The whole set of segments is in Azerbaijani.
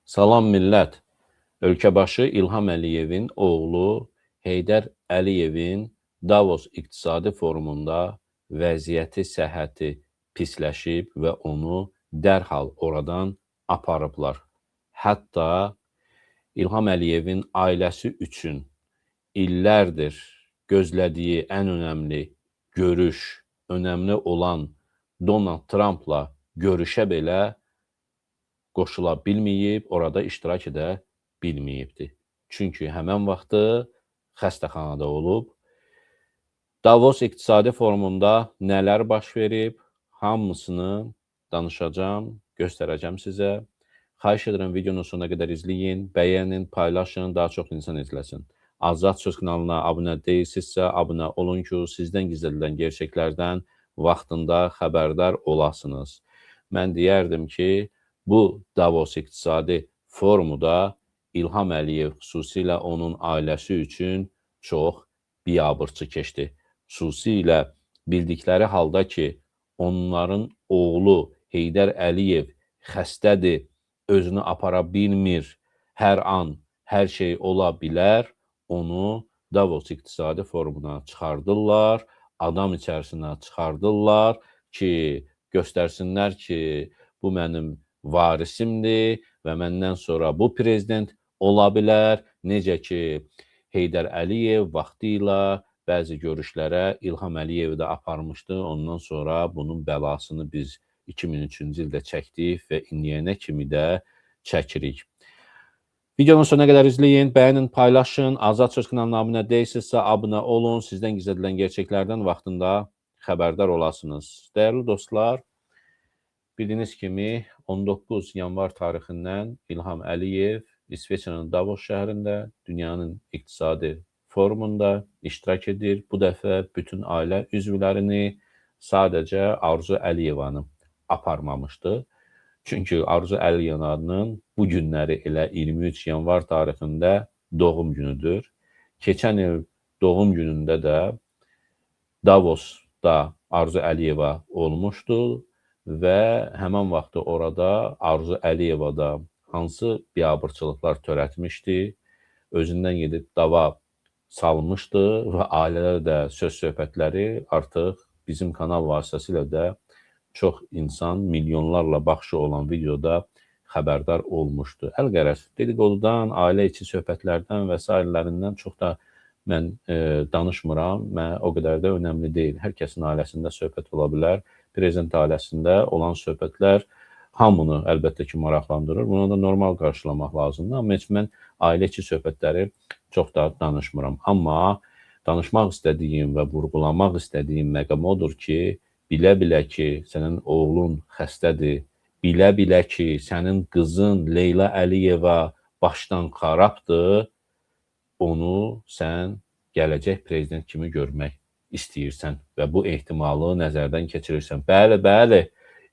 Salam millət. Ölkəbaşı İlham Əliyevin oğlu Heydər Əliyevin Davos İqtisadi Forumunda vəziyyəti, səhhəti pisləşib və onu dərhal oradan aparıblar. Hətta İlham Əliyevin ailəsi üçün illərdir gözlədiyi ən önəmli görüş, önəmli olan Donald Trampla görüşə belə qoşula bilməyib, orada iştirak edə bilməyibdi. Çünki həmən vaxtı xəstəxanada olub. Davos İqtisadi Forumunda nələr baş verib, hamısını danışacağam, göstərəcəm sizə. Xahiş edirəm videonun sonuna qədər izləyin, bəyənin, paylaşın, daha çox insan izləsin. Azad Söz kanalına abunə deyilsinizsə, abunə olun ki, sizdən gizlədilən gerçəklərdən vaxtında xəbərdar olasınız. Mən deyərdim ki, bu Davos İqtisadi Forumu da İlham Əliyev, xüsusilə onun ailəsi üçün çox biabırçı keçdi. Xüsusilə bildikləri halda ki, onların oğlu Heydər Əliyev xəstədir, özünü apara bilmir, hər an hər şey ola bilər, onu Davos İqtisadi Forumuna çıxardırlar, adam içərisinə çıxardırlar ki, göstərsinlər ki, bu mənim varisimdir və məndən sonra bu prezident ola bilər. Necə ki, Heydər Əliyev vaxtilə bəzi görüşlərə İlham Əliyevi də aparmışdı. Ondan sonra bunun bəlasını biz 2003-cü ildə çəkdik və indiyənə kimi də çəkirik. Videonun sonuna qədər izləyin, bəyənin, paylaşın. Azad Söz kanalına abunə deyilsinizsə, abunə olun. Sizdən gizlədilən gerçəklərdən vaxtında xəbərdar olasınız. Dəyərli dostlar, bildiyiniz kimi 19 yanvar tarixindən İlham Əliyev İsveçrənin Davos şəhərində Dünyanın İqtisadi Forumunda iştirak edir. Bu dəfə bütün ailə üzvlərini, sadəcə Arzu Əliyevanı aparmamışdı. Çünki Arzu Əliyevanın bu günləri elə 23 yanvar tarixində doğum günüdür. Keçən il doğum günündə də Davosda Arzu Əliyeva olmuşdu və həmən vaxtı orada Arzu Əliyeva da hansı biabırçılıqlar törətmişdi, özündən gedib dava salmışdı və ailədə də söz söhbətləri artıq bizim kanal vasitəsilə də çox insan milyonlarla baxışı olan videoda xəbərdar olmuşdu. Əlqərəz, dedikodudan, ailə içi söhbətlərdən və sairələrindən çox da mən danışmıram. Mən o qədər də önəmli deyil. Hər kəsin ailəsində söhbət ola bilər. Prezident ailəsində olan söhbətlər hamını əlbəttə ki, maraqlandırır. Bunu da normal qarşılamaq lazımdır. Amma heç mən ailə içi söhbətləri çox da danışmıram. Amma danışmaq istədiyim və vurğulamaq istədiyim məqam odur ki, bilə-bilə ki, sənin oğlun xəstədir, bilə-bilə ki, sənin qızın Leyla Əliyeva başdan xarabdır, onu sən gələcək prezident kimi görmək istəyirsən və bu ehtimalı nəzərdən keçirirsən. Bəli, bəli,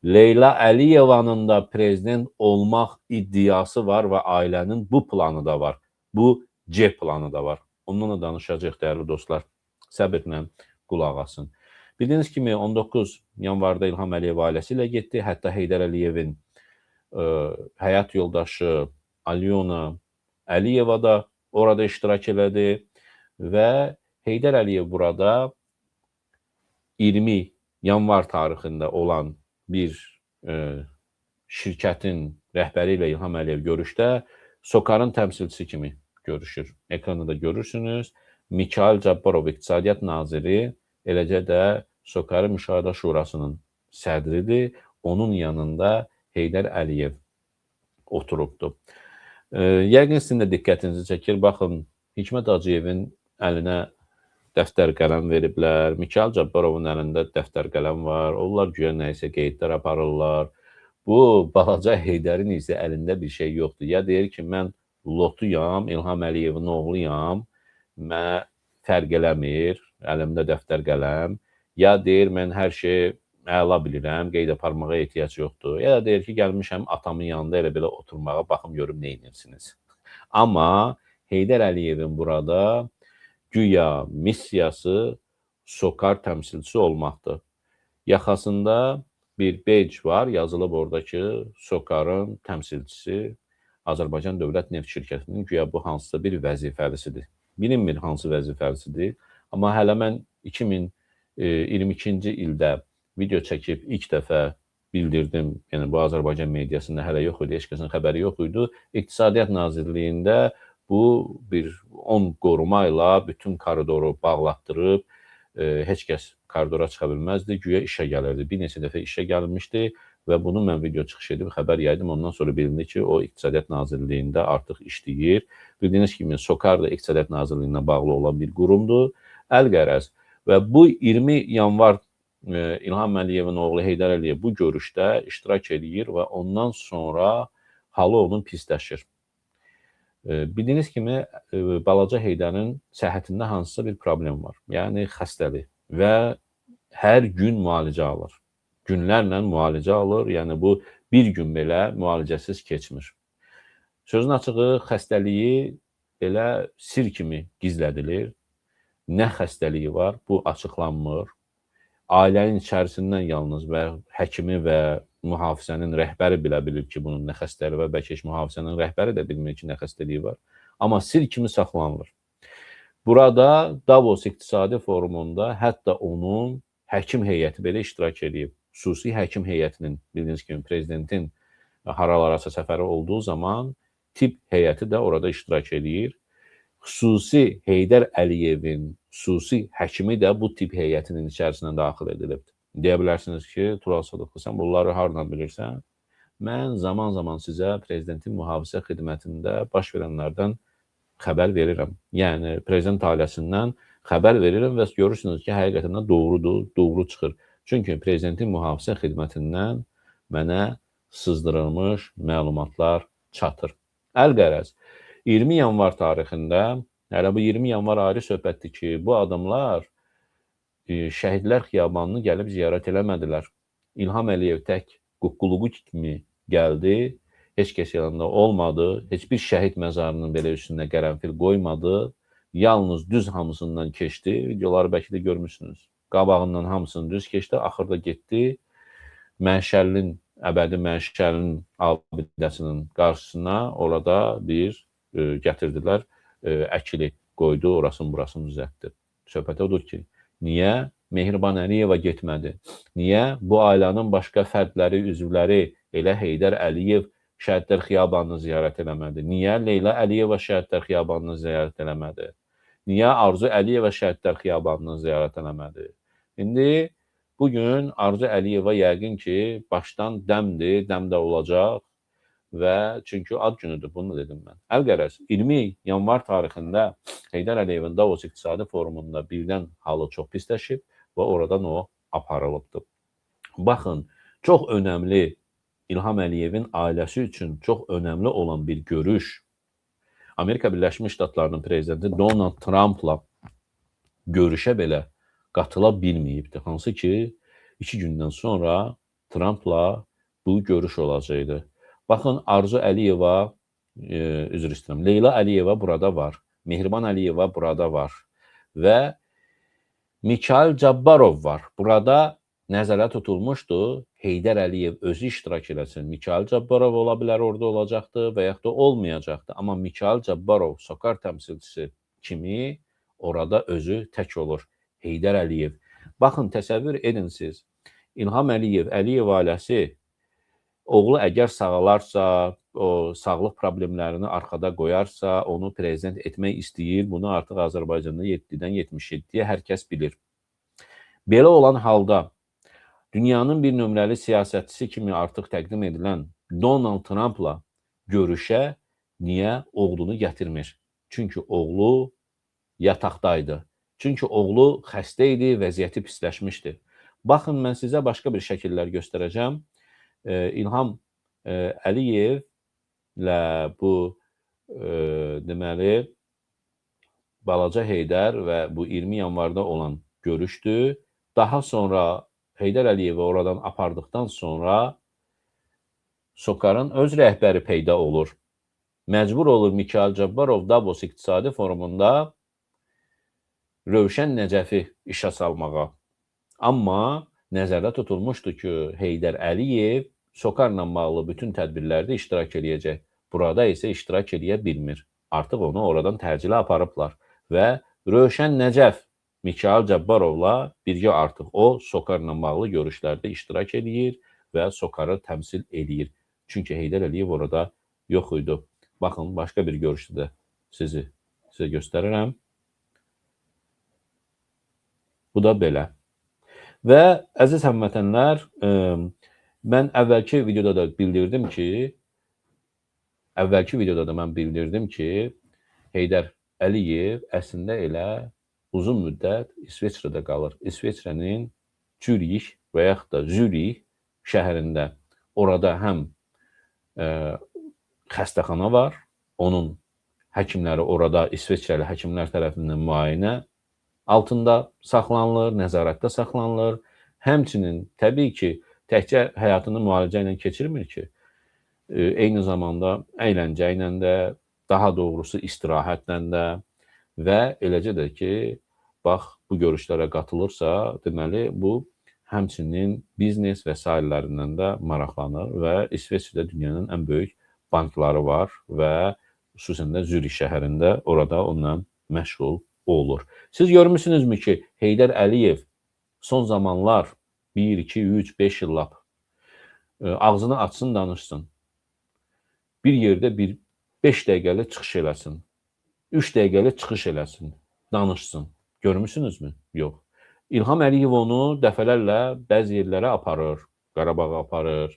Leyla Əliyevanın da prezident olmaq iddiası var və ailənin bu planı da var. Bu C planı da var. Ondan da danışacağıq, dəyərli dostlar. Səbirlə qulaq asın. Bildiyiniz kimi 19 yanvarda İlham Əliyev ailəsi ilə getdi. Hətta Heydər Əliyevin həyat yoldaşı Alyona Əliyeva da orada iştirak elədi və Heydər Əliyev burada 20 yanvar tarixində olan bir şirkətin rəhbəri ilə İlham Əliyev görüşdə SOCAR-ın təmsilçisi kimi görüşür. Ekranda da görürsünüz. Mikayıl Cabbarov İqtisadiyyat Naziri, eləcə də SOCAR-ı Müşahidə Şurasının sədridir. Onun yanında Heydər Əliyev oturubdur. Yəqin sizin də diqqətinizi çəkir. Baxın, Hikmət Hacıyevin əlinə dəftər qələm veriblər. Mikayıl Cabbarovun əlində dəftər qələm var. Onlar güya nəyisə qeydlər aparırlar. Bu balaca Heydərin isə əlində bir şey yoxdur. Ya deyir ki, mən lotuyam, İlham Əliyevin oğluyam, mənə fərq eləmir, əlimdə dəftər qələm. Ya deyir, mən hər şeyi əla bilirəm, qeyd aparmağa ehtiyac yoxdur. Ya da deyir ki, gəlmişəm atamın yanında elə belə oturmağa, baxım görüm nə edirsiniz. Amma Heydər Əliyevin burada güya missiyası SOCAR təmsilçisi olmaqdır. Yaxasında bir badge var, yazılıb orada ki, SOCAR-ın təmsilçisi. Azərbaycan Dövlət Neft Şirkətinin güya bu hansısa bir vəzifəlisidir. Bilinmir hansı vəzifəlisidir. Amma hələ mən 2022-ci ildə video çəkib ilk dəfə bildirdim, yəni bu Azərbaycan mediasında hələ yox idi, heç kəsin xəbəri yox idi. İqtisadiyyat Nazirliyində bu bir 10 qoruma ilə bütün koridoru bağlatdırıb, heç kəs koridora çıxa bilməzdi, güya işə gəlirdi. Bir neçə dəfə işə gəlmişdi və bunu mən video çıxış edib xəbər yaydım. Ondan sonra bilindi ki, o İqtisadiyyat Nazirliyində artıq işləyir. Bildiyiniz kimi SOCAR da İqtisadiyyat Nazirliyinə bağlı olan bir qurumdur. Əlqərəz və bu 20 yanvar İlham Əliyevin oğlu Heydər Əliyev bu görüşdə iştirak eləyir və ondan sonra halı onun pisləşir. Bildiyiniz kimi balaca Heydərin səhhətində hansısa bir problem var. Yəni xəstəlik və hər gün müalicə alır. Günlərlə müalicə alır. Yəni bu bir gün belə müalicəsiz keçmir. Sözün açığı xəstəliyi belə sir kimi gizlədilir. Nə xəstəliyi var, bu açıqlanmır. Ailənin içərisindən yalnız və həkimi və mühafizənin rəhbəri bilə bilir ki, bunun nə xəstəliyi var. Bəlkə heç mühafizənin rəhbəri də bilmir ki, nə xəstəliyi var. Amma sir kimi saxlanılır. Burada Davos İqtisadi Forumunda hətta onun həkim heyəti belə iştirak edib. Xüsusi həkim heyətinin, bildiyiniz kimi prezidentin haralarasa səfəri olduğu zaman tibb heyəti də orada iştirak edir. Xüsusi Heydər Əliyevin xüsusi həkimi də bu tibb heyətinin içərisinə daxil edilibdir. Deyə bilərsiniz ki, Tural Sadıqlı, sən bunları hardan bilirsən? Mən zaman-zaman sizə prezidentin mühafizə xidmətində baş verənlərdən xəbər verirəm. Yəni prezident ailəsindən xəbər verirəm və görürsünüz ki, həqiqətən də doğrudur, doğru çıxır. Çünki prezidentin mühafizə xidmətindən mənə sızdırılmış məlumatlar çatır. Əlqərəz 20 yanvar tarixində, hələ bu 20 yanvar ayrı söhbətdir ki, bu adamlar Şəhidlər Xiyabanını gəlib ziyarət eləmədilər. İlham Əliyev tək quqquluğu kimi gəldi, heç kəs yanında olmadı, heç bir şəhid məzarının belə üstünə qərənfil qoymadı, yalnız düz hamısından keçdi, videoları bəlkə də görmüşsünüz. Qabağından hamısını düz keçdi, axırda getdi Məşəlinin, əbədi Məşəlinin abidəsinin qarşısına orada bir gətirdilər, əkili qoydu, orasını burasını düzəltdi. Söhbət odur ki, niyə Mehriban Əliyeva getmədi? Niyə bu ailənin başqa fərdləri, üzvləri elə Heydər Əliyev Şəhidlər Xiyabanını ziyarət eləmədi? Niyə Leyla Əliyeva Şəhidlər Xiyabanını ziyarət eləmədi? Niyə Arzu Əliyeva Şəhidlər Xiyabanını ziyarət eləmədi? İndi bugün Arzu Əliyeva yəqin ki, başdan dəmdir, dəm də olacaq və çünki ad günüdür, bunu dedim mən. Əlqərəz 20 yanvar tarixində Heydər Əliyevin Davos İqtisadi Forumunda birdən halı çox pisləşib və oradan o aparılıbdır. Baxın, çox önəmli İlham Əliyevin ailəsi üçün çox önəmli olan bir görüş Amerika Birləşmiş Ştatlarının prezidenti Donald Trumpla görüşə belə qatıla bilməyibdir. Hansı ki, 2 gündən sonra Trumpla bu görüş olacaqdı. Baxın, Arzu Əliyeva, üzr istəyirəm, Leyla Əliyeva burada var, Mehriban Əliyeva burada var və Mikail Cabbarov var. Burada nəzərə tutulmuşdu, Heydər Əliyev özü iştirak eləsin. Mikail Cabbarov ola bilər, orada olacaqdı və yaxud da olmayacaqdı. Amma Mikail Cabbarov SOCAR təmsilçisi kimi orada özü tək olur. Heydər Əliyev. Baxın, təsəvvür edin siz, İlham Əliyev, Əliyev ailəsi oğlu əgər sağalarsa, o sağlıq problemlərini arxada qoyarsa, onu prezident etmək istəyir. Bunu artıq Azərbaycanda 7-dən 77-yə hər kəs bilir. Belə olan halda dünyanın bir nömrəli siyasətçisi kimi artıq təqdim edilən Donald Trumpla görüşə niyə oğlunu gətirmir? Çünki oğlu yataqdaydı. Çünki oğlu xəstə idi, vəziyyəti pisləşmişdi. Baxın, mən sizə başqa bir şəkillər göstərəcəm. İlham Əliyevlə bu deməli balaca Heydər və bu 20 yanvarda olan görüşdür. Daha sonra Heydər Əliyevi oradan apardıqdan sonra SOCAR-ın öz rəhbəri peyda olur. Məcbur olur Mikail Cabbarov Davos İqtisadi Forumunda Rövşən Nəcəfi işə salmağa. Amma nəzərdə tutulmuşdu ki, Heydər Əliyev SOCAR-la bağlı bütün tədbirlərdə iştirak eləyəcək. Burada isə iştirak eləyə bilmir. Artıq onu oradan təcili aparıblar və Rövşən Nəcəf Mikayıl Cabbarovla birgə artıq o SOCAR-la bağlı görüşlərdə iştirak eləyir və SOCAR-ı təmsil eləyir. Çünki Heydər Əliyev orada yox idi. Baxın, başqa bir görüşdə də sizə göstərirəm. Bu da belə. Və əziz həmvətənlər, mən əvvəlki videoda da bildirdim ki, Heydər Əliyev əslində elə uzun müddət İsveçrədə qalır. İsveçrənin Zürih və yaxud da Zürih şəhərində. Orada həm xəstəxana var, onun həkimləri orada İsveçrəli həkimlər tərəfindən müayinə altında saxlanılır, nəzarətdə saxlanılır. Həmçinin təbii ki, təkcə həyatını müalicə ilə keçirmir ki, eyni zamanda əyləncə ilə də, daha doğrusu istirahətlə də və eləcə də ki, bax, bu görüşlərə qatılırsa, deməli, bu həmçinin biznes və sairələrindən də maraqlanır və İsveçrədə dünyanın ən böyük bankları var və xüsusən də Zürih şəhərində orada onunla məşğul olur. Siz görmüsünüzmü ki, Heydər Əliyev son zamanlar 1, 2, 3, 5 il lap ağzını açsın, danışsın. Bir yerdə bir 5 dəqiqəlik çıxış eləsin, 3 dəqiqəlik çıxış eləsin, danışsın. Görmüsünüzmü? Yox. İlham Əliyev onu dəfələrlə bəzi yerlərə aparır, Qarabağa aparır,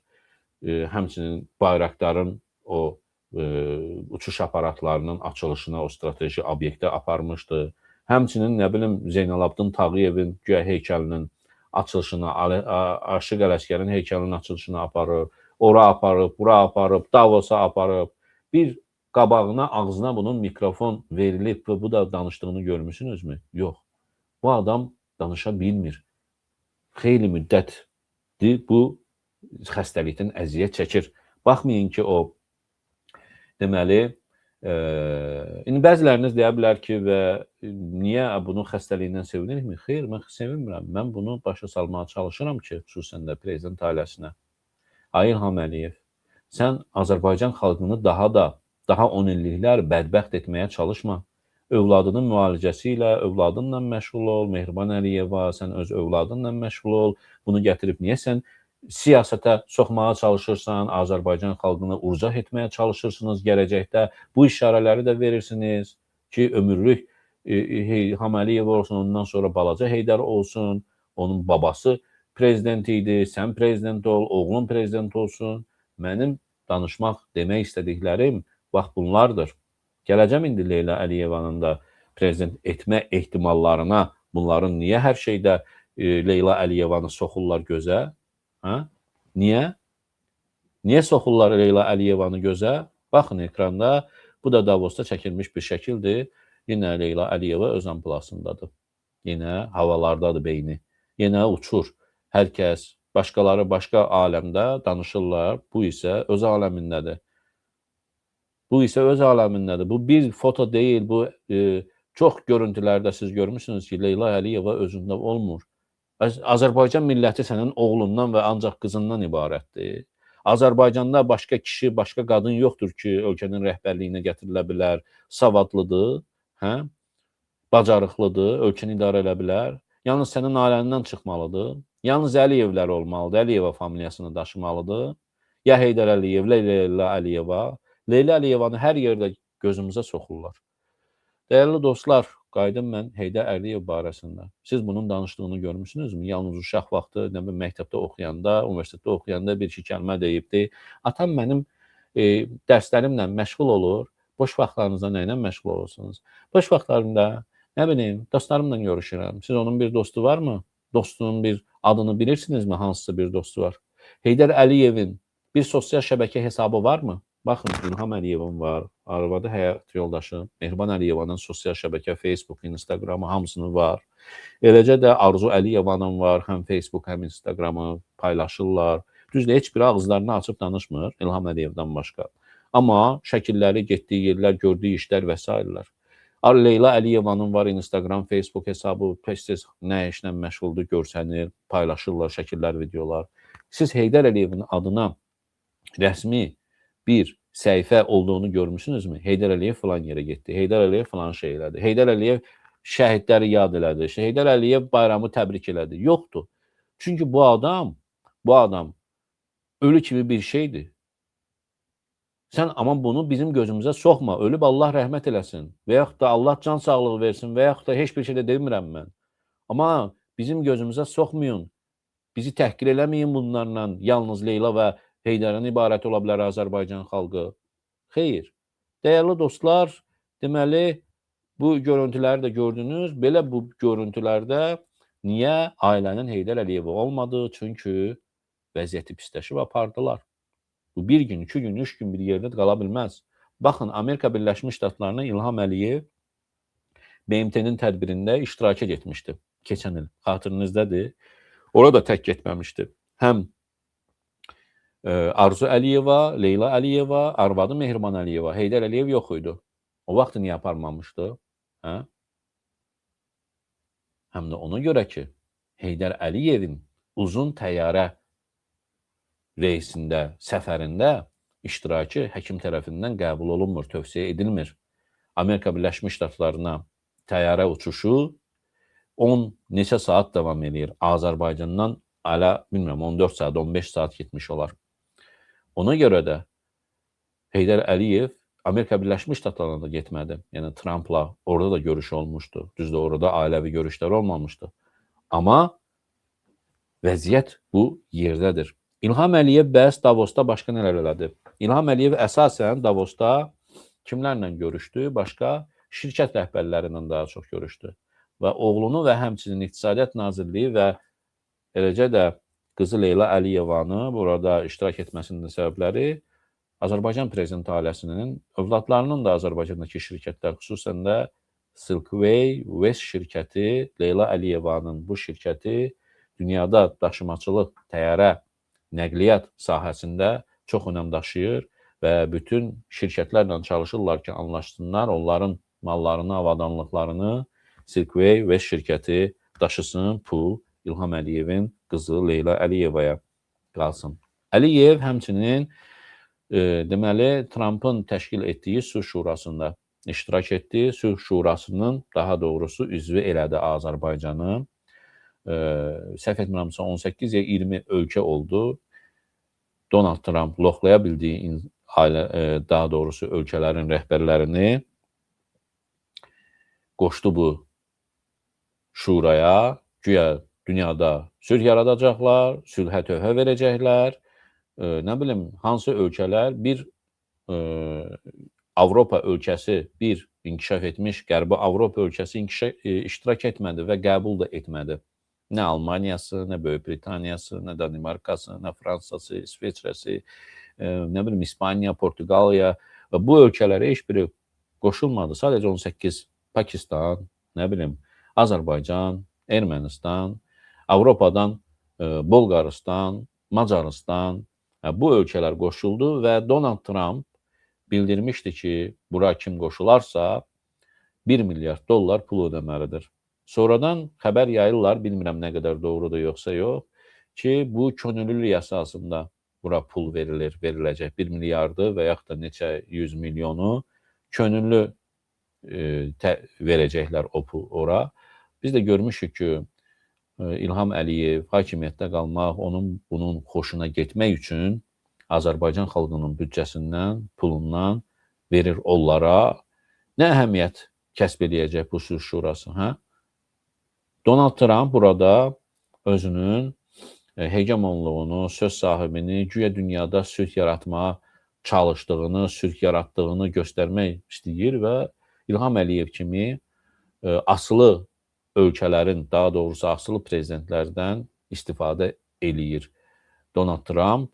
həmçinin Bayraktarın o uçuş aparatlarının açılışına, o strateji obyektə aparmışdı. Həmçinin, nə bilim, Zeynalabdin Tağıyevin güya heykəlinin açılışına, Aşıq Ələsgərin heykəlinin açılışına aparır, ora aparıb, bura aparıb, Davosa aparıb. Bir qabağına, ağzına bunun mikrofon verilib və bu da danışdığını görmüsünüzmü? Yox. Bu adam danışa bilmir. Xeyli müddətdir bu xəstəlikdən əziyyət çəkir. Baxmayın ki, o, deməli, indi bəziləriniz deyə bilər ki, və niyə bunun xəstəliyindən sevinirmi? Xeyr, mən sevinmirəm. Mən bunu başa salmağa çalışıram ki, xüsusən də prezident ailəsinə. Ay İlham Əliyev, sən Azərbaycan xalqını daha 10 illiklər bədbəxt etməyə çalışma. Övladının müalicəsi ilə, övladınla məşğul ol, Mehriban Əliyeva, sən öz övladınla məşğul ol. Bunu gətirib niyə sən siyasətə soxmağa çalışırsan, Azərbaycan xalqını urcaq etməyə çalışırsınız gələcəkdə. Bu işarələri də verirsiniz ki, ömürlük İlham Əliyev olsun, ondan sonra balaca Heydər olsun, onun babası prezident idi, sən prezident ol, oğlun prezident olsun. Mənim danışmaq, demək istədiklərim bax bunlardır. Gələcəm indi Leyla Əliyevanın da prezident etmə ehtimallarına, bunların niyə hər şeydə Leyla Əliyevanı soxurlar gözə? Hə? Niyə? Niyə soxurlar Leyla Əliyevanı gözə? Baxın ekranda, bu da Davosda çəkilmiş bir şəkildir. Yenə Leyla Əliyeva öz amplasındadır. Yenə havalardadır beyni. Yenə uçur. Hər kəs, başqaları başqa aləmdə danışırlar. Bu isə öz aləmindədir. Bu isə öz aləmindədir. Bu bir foto deyil, bu çox görüntülərdə siz görmüsünüz ki, Leyla Əliyeva özündə olmur. Azərbaycan milləti sənin oğlundan və ancaq qızından ibarətdir. Azərbaycanda başqa kişi, başqa qadın yoxdur ki, ölkənin rəhbərliyinə gətirilə bilər, savadlıdır, hə? Bacarıqlıdır, ölkəni idarə edə bilər. Yalnız sənin ailəndən çıxmalıdır. Yalnız Əliyevlər olmalıdır, Əliyeva familiyasını daşımalıdır. Ya Heydər Əliyev, Leyla Əliyeva. Leyla Əliyevanı hər yerdə gözümüzə soxurlar. Dəyərli dostlar, qayıdım mən Heydər Əliyev barəsində. Siz bunun danışdığını görmüsünüzmü? Yalnız uşaq vaxtı, nə bilim, məktəbdə oxuyanda, universitetdə oxuyanda bir iki kəlmə deyibdi. Atam mənim dərslərimlə məşğul olur. Boş vaxtlarınızda nə ilə məşğul olursunuz? Boş vaxtlarımda, nə bilim, dostlarımla görüşürəm. Siz onun bir dostu varmı? Dostunun bir adını bilirsinizmi? Hansısa bir dostu var? Heydər Əliyevin bir sosial şəbəkə hesabı varmı? Baxın, İlham Əliyevin var, arvadı həyat yoldaşı Mehriban Əliyevanın sosial şəbəkə, Facebook, Instagramı hamısının var. Eləcə də Arzu Əliyevanın var, həm Facebook, həm Instagramı paylaşırlar. Düzdür, heç biri ağızlarını açıb danışmır İlham Əliyevdən başqa. Amma şəkilləri, getdiyi yerlər, gördüyü işlər və sairələr. Leyla Əliyevanın var Instagram, Facebook hesabı, tez-tez nə işlə məşğuldur görsənir, paylaşırlar şəkillər, videolar. Siz Heydər Əliyevin adına rəsmi bir səhifə olduğunu görmüsünüzmü? Heydər Əliyev filan yerə getdi, Heydər Əliyev filan şey elədi, Heydər Əliyev şəhidləri yad elədi, Heydər Əliyev bayramı təbrik elədi. Yoxdur. Çünki bu adam ölü kimi bir şeydir. Sən amma bunu bizim gözümüzə soxma. Ölüb Allah rəhmət eləsin və yaxud da Allah can sağlığı versin və yaxud da heç bir şey də demirəm mən. Amma bizim gözümüzə soxmayın. Bizi təhqir eləməyin bunlarla. Yalnız Leyla və Heydərdən ibarət ola bilər Azərbaycan xalqı. Xeyr. Dəyərli dostlar, deməli, bu görüntüləri də gördünüz. Belə bu görüntülərdə niyə ailənin Heydər Əliyevi olmadı? Çünki vəziyyəti pisləşib apardılar. Bu bir gün, 2 gün, 3 gün bir yerdə qala bilməz. Baxın, Amerika Birləşmiş Ştatlarına İlham Əliyev BMT-nin tədbirində iştiraka getmişdi keçən il. Xatırınızdadır. Orada tək getməmişdi. Həm Arzu Əliyeva, Leyla Əliyeva, arvadı Mehriban Əliyeva, Heydər Əliyev yox idi. O vaxt niyə aparmamışdı? Hə? Həm də ona görə ki, Heydər Əliyevin uzun təyyarə reysində, səfərində iştirakı həkim tərəfindən qəbul olunmur, tövsiyə edilmir. Amerika Birləşmiş Ştatlarına təyyarə uçuşu 10 neçə saat davam edir. Azərbaycandan hələ, bilmirəm, 14 saat, 15 saat getmiş olar. Ona görə də Heydər Əliyev Amerika Birləşmiş Ştatlarına da getmədi. Yəni Trumpla orada da görüş olmuşdu. Düzdür, orada ailəvi görüşlər olmamışdı. Amma vəziyyət bu yerdədir. İlham Əliyev bəs Davosda başqa nələr elədi? İlham Əliyev əsasən Davosda kimlərlə görüşdü? Başqa şirkət rəhbərləri ilə daha çox görüşdü. Və oğlunu və həmçinin İqtisadiyyat Nazirliyi və eləcə də qızı Leyla Əliyevanı burada iştirak etməsinin də səbəbləri Azərbaycan prezidenti ailəsinin övladlarının da Azərbaycandakı şirkətlər, xüsusən də Silkway West şirkəti, Leyla Əliyevanın bu şirkəti dünyada daşımaçılıq, təyyarə, nəqliyyat sahəsində çox önəm daşıyır və bütün şirkətlərlə çalışırlar ki, anlaşsınlar, onların mallarını, avadanlıqlarını Silkway West şirkəti daşısın, pul İlham Əliyevin qızı Leyla Əliyevaya qalsın. Əliyev həmçinin deməli, Trumpın təşkil etdiyi Sülh Şurasında iştirak etdi. Sülh Şurasının, daha doğrusu, üzvü elədi Azərbaycanı. Səhv etmirəmsə, 18 ya 20 ölkə oldu. Donald Trump loxlaya bildiyi ailə, daha doğrusu ölkələrin rəhbərlərini qoşdu bu şuraya. Güya dünyada sülh yaradacaqlar, sülhə töhfə verəcəklər. Nə bilim, hansı ölkələr bir Avropa ölkəsi, bir inkişaf etmiş Qərbi Avropa ölkəsi iştirak etmədi və qəbul da etmədi. Nə Almaniyası, nə Böyük Britaniyası, nə Danimarkası, nə Fransası, İsveçrəsi, nə bilim İspaniya, Portuqaliya və bu ölkələrə heç biri qoşulmadı. Sadəcə 18 Pakistan, nə bilim Azərbaycan, Ermənistan, Avropadan Bolqarıstan, Macarıstan, bu ölkələr qoşuldu və Donald Trump bildirmişdi ki, bura kim qoşularsa 1 milyard dollar pul ödəməlidir. Sonradan xəbər yayırlar, bilmirəm nə qədər doğrudur yoxsa yox, ki, bu könüllülük əsasında bura pul verilir, veriləcək 1 milyardı və yaxud da neçə 100 milyonu könüllü verəcəklər o pul ora. Biz də görmüşük ki, İlham Əliyev hakimiyyətdə qalmaq, onun bunun xoşuna getmək üçün Azərbaycan xalqının büdcəsindən, pulundan verir onlara. Nə əhəmiyyət kəsb eləyəcək bu Sülh Şurası, hə? Donald Trump burada özünün hegemonluğunu, söz sahibini, güya dünyada sülh yaratmağa çalışdığını, sülh yaratdığını göstərmək istəyir və İlham Əliyev kimi asılı ölkələrin, daha doğrusu asılı prezidentlərdən istifadə eləyir. Donald Trump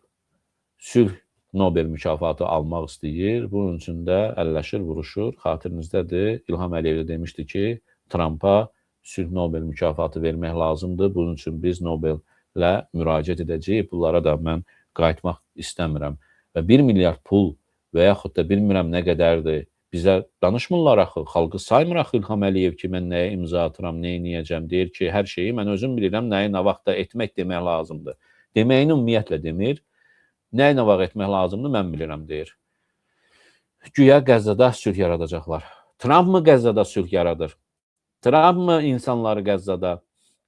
sülh Nobel mükafatı almaq istəyir. Bunun üçün də əlləşir, vuruşur. Xatırınızdadır, İlham Əliyev də demişdi ki, Trumpa sülh Nobel mükafatı vermək lazımdır. Bunun üçün biz Nobellə müraciət edəcəyik. Bunlara da mən qayıtmaq istəmirəm. Və 1 milyard pul və yaxud da bilmirəm nə qədərdir, bizə danışmırlar axı, xalqı saymır axı İlham Əliyev ki, mən nəyə imza atıram, nə eləyəcəm, deyir ki, hər şeyi mən özüm bilirəm, nəyi nə vaxtda etmək demək lazımdır. Deməyini ümumiyyətlə demir, nəyi nə vaxt etmək lazımdır, mən bilirəm, deyir. Güya Qəzzada sülh yaradacaqlar. Tramp mı Qəzzada sülh yaradır? Tramp mı insanları Qəzzada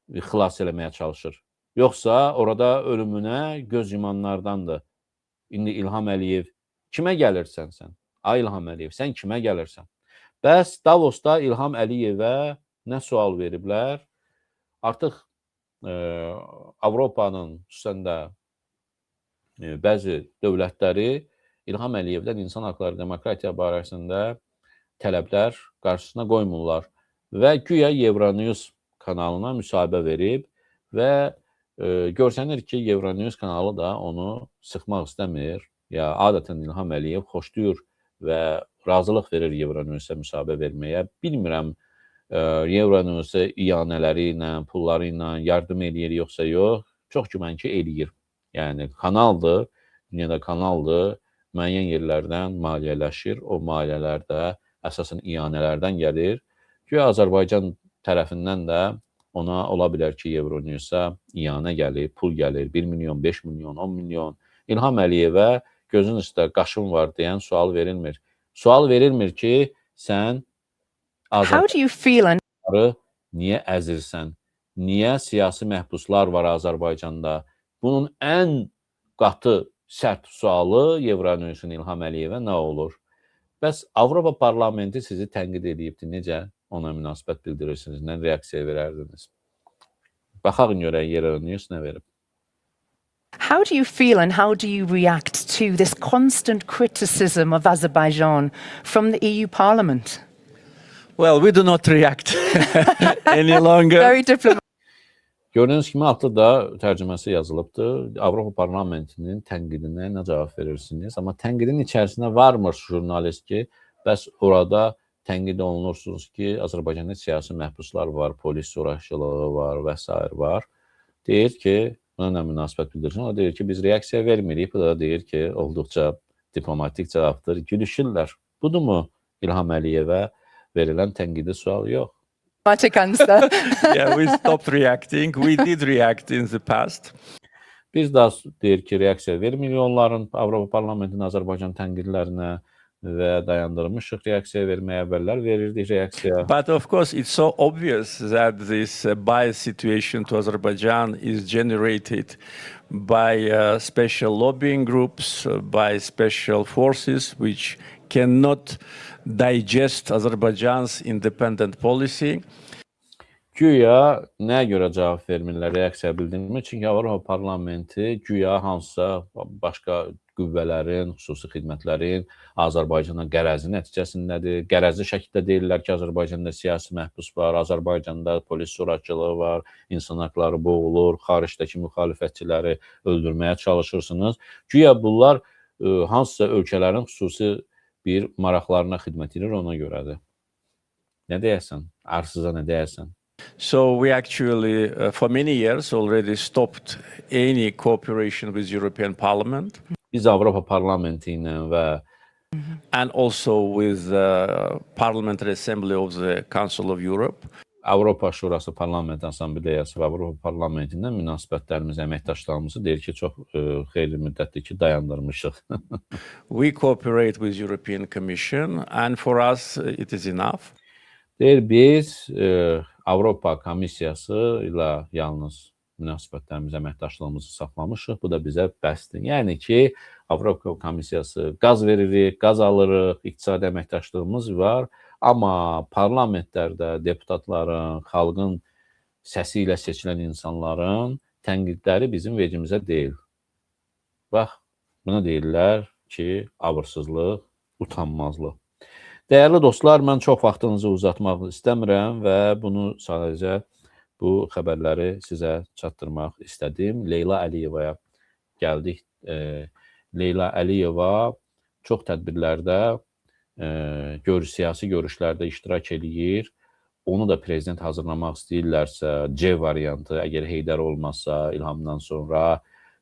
xilas eləməyə çalışır? Yoxsa orada ölümünə göz yumanlardandır? İndi İlham Əliyev, kimə gəlirsən sən? Ay İlham Əliyev, sən kimə gəlirsən? Bəs Davosda İlham Əliyevə nə sual veriblər? Artıq Avropanın, xüsusən də bəzi dövlətləri İlham Əliyevdən insan haqları, demokratiya barəsində tələblər qarşısına qoymurlar. Və güya Euronews kanalına müsahibə verib və görsənir ki, Euronews kanalı da onu sıxmaq istəmir. Ya adətən İlham Əliyev xoşlayır və razılıq verir Euronewsə müsahibə verməyə. Bilmirəm, Euronewsə iyanələri ilə, pulları ilə yardım eləyir yoxsa yox. Çox güman ki, eləyir. Yəni kanaldır, dünyada kanaldır, müəyyən yerlərdən maliyyələşir. O maliyyələr də əsasən iyanələrdən gəlir. Güya Azərbaycan tərəfindən də ona ola bilər ki, Euronewsə iyanə gəlir, pul gəlir, 1 milyon, 5 milyon, 10 milyon. İlham Əliyevə gözün üstə qaşın var deyən sual verilmir. Sual verilmir ki, sən Azərbaycanlıları niyə əzirsən? Niyə siyasi məhbuslar var Azərbaycanda? Bunun ən qatı, sərt sualı Euronewsin İlham Əliyevə nə olur? Bəs Avropa Parlamenti sizi tənqid edibdir. Necə ona münasibət bildirirsiniz? Nə reaksiya verərdiniz? Baxaq görək Euronews nə verib. How do you feel and how do you react to this constant criticism of Azerbaijan from the EU Parliament? Well, we do not react any longer. Very diplomatic. Gördüyünüz kimi altda da tərcüməsi yazılıbdır. Avropa Parlamentinin tənqidinə nə cavab verirsiniz? Amma tənqidin içərisinə varmır jurnalist ki, bəs orada tənqid olunursunuz ki, Azərbaycanda siyasi məhbuslar var, polis zorakılığı var və s. var. Deyir ki, buna nə münasibət bildirirsin? O deyir ki, biz reaksiya vermirik. Bu da deyir ki, olduqca diplomatik cavabdır. Gülüşürlər. Budurmu İlham Əliyevə verilən tənqidi sual? Yox. Answer. Yeah, we stopped reacting. We did react in the past. Biz daha deyir ki, reaksiya vermirik onların Avropa Parlamentinin Azərbaycan tənqidlərinə və dayandırmışıq reaksiya verməyə, əvvəllər verirdik reaksiya. But of course, it's so obvious that this biased situation to Azerbaijan is generated by special lobbying groups, by special forces which cannot digest Azerbaijan's independent policy. Güya nəyə görə cavab vermirlər, reaksiya bildirmir? Çünki Avropa Parlamenti güya hansısa başqa qüvvələrin, xüsusi xidmətlərin Azərbaycana qərəzi nəticəsindədir. Qərəzli şəkildə deyirlər ki, Azərbaycanda siyasi məhbus var, Azərbaycanda polis zorakılığı var, insan haqları boğulur, xaricdəki müxalifətçiləri öldürməyə çalışırsınız. Güya bunlar hansısa ölkələrin xüsusi bir maraqlarına xidmət edir, ona görədir. Nə deyərsən? Arsıza nə deyərsən? So we actually, for many years already stopped any cooperation with European Parliament. Biz Avropa Parlamenti ilə və and also with the Parliamentary Assembly of the Council of Europe. Avropa Şurası Parlament Assambleyası və Avropa Parlamenti ilə münasibətlərimizi, əməkdaşlığımızı deyir ki, çox xeyli müddətdir ki, dayandırmışıq. We cooperate with European Commission and for us it is enough. Deyir, biz Avropa Komissiyası ilə yalnız münasibətlərimizi, əməkdaşlığımızı saxlamışıq. Bu da bizə bəsdir. Yəni ki, Avropa Komissiyası qaz veririk, qaz alırıq, iqtisadi əməkdaşlığımız var. Amma parlamentlərdə deputatların, xalqın səsi ilə seçilən insanların tənqidləri bizim vecimizə deyil. Bax, buna deyirlər ki, abırsızlıq, utanmazlıq. Dəyərli dostlar, mən çox vaxtınızı uzatmaq istəmirəm və bunu sadəcə bu xəbərləri sizə çatdırmaq istədim. Leyla Əliyevaya gəldik. Leyla Əliyeva çox tədbirlərdə, siyasi görüşlərdə iştirak eləyir. Onu da prezident hazırlamaq istəyirlərsə, C variantı, əgər Heydər olmazsa, İlhamdan sonra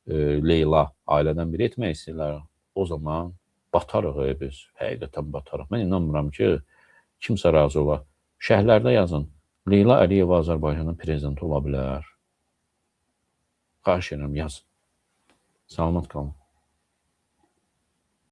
Leyla ailədən biri etmək istəyirlər, o zaman batarıq biz, həqiqətən batarıq. Mən inanmıram ki, kimsə razı olar. Şərhlərdə yazın, Leyla Əliyeva Azərbaycanın prezidenti ola bilər. Xahiş edirəm, yazın. Salamat qalın.